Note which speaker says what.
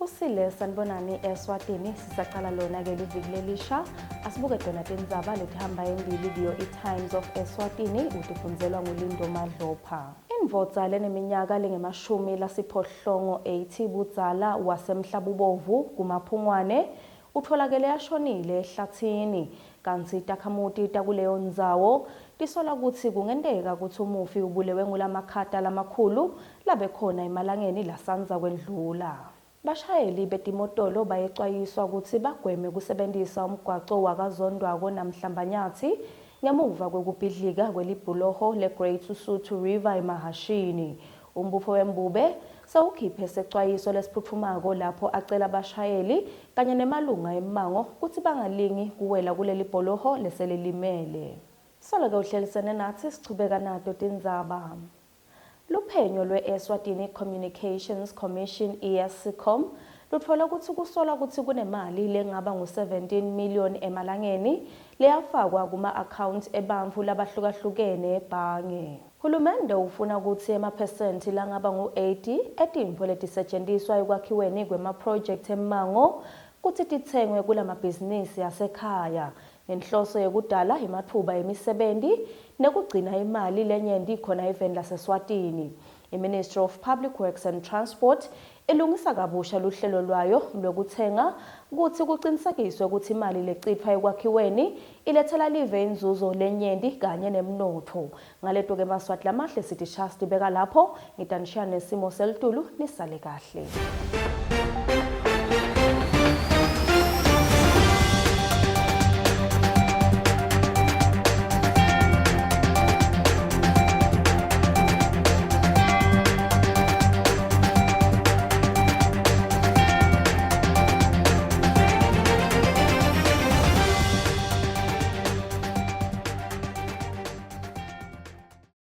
Speaker 1: Kusile sanibonani eSwatini sisaqala lona ke liviki lelisha asibuke tona tindzaba letihamba embili kuyo i-Times of Eswatini utifundzelwa nguLindo Madlopha. Indvodza leneminyaka lengemashumi lasiphohlongo 80 budzala waseMhlabubovu kuMaphungwane utfolakele ashonile ehlathini kantsi takhamuti takuleyo ndzawo tisola kutsi kungenteka kutsi umufi ubulewe ngulamakhata lamakhulu labekhona emalangeni lasandza kwendlula. Bashayeli betimotolo bayecwayiswa kutsi bagweme kusebentisa umgwaco wakaZondwako naMhlambanyatsi ngemuva kwekubhidlika kwelibhuloho le-Great Usuthu River eMahashini. Umbutfo weMbube sewukhiphe secwayiso lesiphutfumako lapho acela bashayeli kanye nemalunga emmango kutsi bangalingi kuwela kulelibholoho leselilimele. Solo-ke uhlelisene natsi sichubeka nato tindzaba. Luphenyo lwe-Eswatini Communications Commission, ESCOM, lutfole kutsi kusolwa kutsi kunemali lengaba ngu-17 million emalangeni leyafakwa kuma-akhawunti ebantfu labahlukahlukene ebhange. Hulumende ufuna kutsi emaphesenti langaba ngu-80 etintfo letisetjentiswa ekwakhiweni kwemaphrojekthi emmango kutsi titsengwe kulamabhizinisi asekhaya ngenhloso yekudala ematfuba emisebenti nekugcina imali lenyenti khona eveni laseSwatini. I-Ministry of Public Works and Transport ilungisa kabusha luhlelo lwayo lwekutsenga kutsi kucinisekiswe kutsi imali lecitfwa ekwakhiweni iletsela live inzuzo lenyenti kanye nemnotfo. Ngaleto-ke Maswati lamahle sithi shasti beka lapho, ngitanishiya nesimo selitulu nisale kahle.